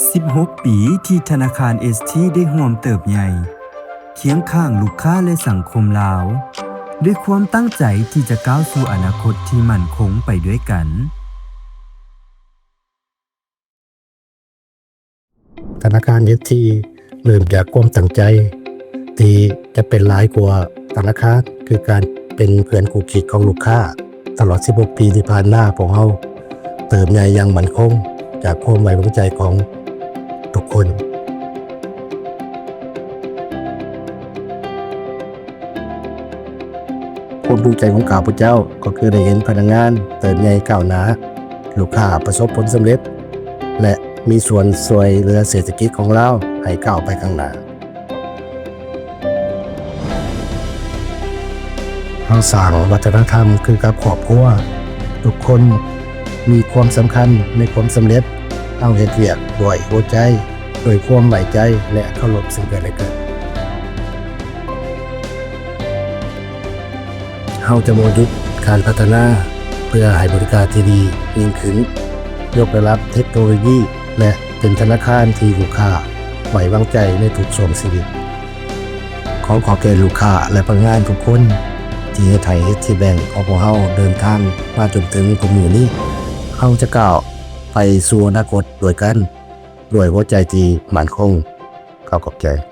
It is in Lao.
ສິບຫົກປີທີ່ທະນາຄານເອສທີໄດ້ຮ່ວມເຕີບໃຫຍ່ ຄຽງຂ້າງລູກຄ້າ ແລະ ສັງຄົມລາວ ດ້ວຍຄວາມຕັ້ງໃຈທີ່ຈະກ້າວສູ່ອະນາຄົດທີ່ໝັ້ນຄົງໄປດ້ວຍກັນ. ທະນາຄານເອສທີເລີ່ມຈາກຄວາມຕັ້ງໃຈທີ່ຈະເປັນຫຼາຍກວ່າທະນາຄານ ຄືການເປັນເພື່ອນຄູ່ຄິດຂອງລູກຄ້າ. ຕະຫຼອດສິບຫົກປີທີ່ຜ່ານມາ, ພວກເຮົາເຕີບໃຫຍ່ຢ່າງໝັ້ນຄົງຈາກຄວາມໄວ້ວາງໃຈຂອງທຸກຄົນ. ຄວາມພູມໃຈຂອງຂ້າພະເຈົ້າກໍຄືໄດ້ເຫັນພະນັກງານເຕີບໃຫຍ່ກ້າວໜ້າ, ລູກຄ້າປະສົບຜົນສຳເລັດ ແລະ ມີສ່ວນຊ່ວຍເຫຼືອເສດຖະກິດຂອງລາວໃຫ້ກ້າວໄປຂ້າງໜ້າ. ເຮົາສ້າງວັດທະນະທຳຄືກັບຄອບຄົວ, ທຸກຄົນມີຄວາມສຳຄັນໃນຄວາມສຳເລັດ. ເຮົາເຮັດວຽກດ້ວຍຫົວໃຈ, ດ້ວຍຄວາມໄວ້ໃຈ ແລະ ເຄົາລົບເຊິ່ງກັນແລະກັນ. ເຮົາຈະບໍ່ຢຸດການພັດທະນາເພື່ອໃຫ້ບໍລິການທີ່ດີຍິ່ງຂຶ້ນ, ຍົກລະດັບເທັກໂນໂລຢີ ແລະ ເປັນທະນາຄານທີ່ລູກຄ້າໄວ້ວາງໃຈໃນທຸກຊ່ວງຊີວິດ. ຂໍຂອບໃຈລູກຄ້າ ແລະ ພະນັກງານທຸກຄົນທີ່ເຮັດໃຫ້ເອສທີແບັງຂອງພວກເຮົາເດີນທາງມາຈົນເຖິງທຸກມື້ນີ້. ເຮົາຈະກ້າວໄປສູ່ອະນາຄົດດ້ວຍກັນ ດ້ວຍຫົວໃຈທີ່ໝັ້ນຄົງ. ຂໍຂອບໃຈ.